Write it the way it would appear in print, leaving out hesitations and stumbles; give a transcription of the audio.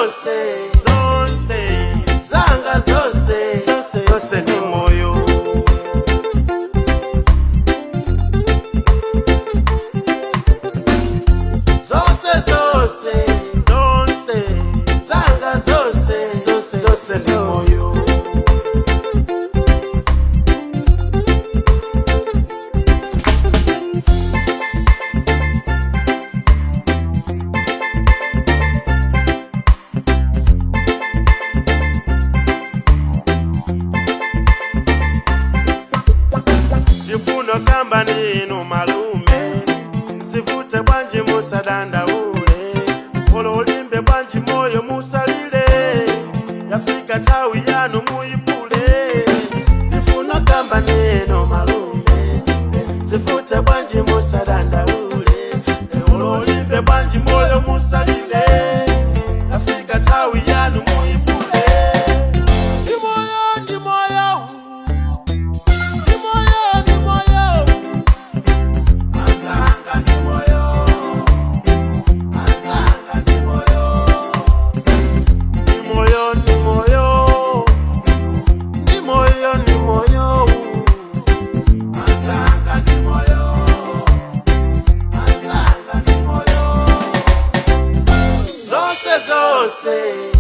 Zonse, zonse, zanga zonse, zonse ndi moyo. Zonse, zonse, zonse, zanga zonse, zonse, zonse ndi moyo. Ndifuna kamba ninu malume, sivute bwanji musadandaule, polo ulimbe bwanji moyo musalile, yafika tawi yanu muyipule. Ndifuna kamba ninu malume, sivute bwanji musadandaule, polo ulimbe bwanji moyo musalile, yafika tawi yanu muyipule. Ndi moyo, ndi moyo, ndi moyo, ndi moyo. Azanga ndi moyo, azanga ndi moyo. Ndi moyo, ndi moyo, ndi moyo, ndi moyo. Azanga ndi moyo, azanga ndi moyo. Zonse, zonse.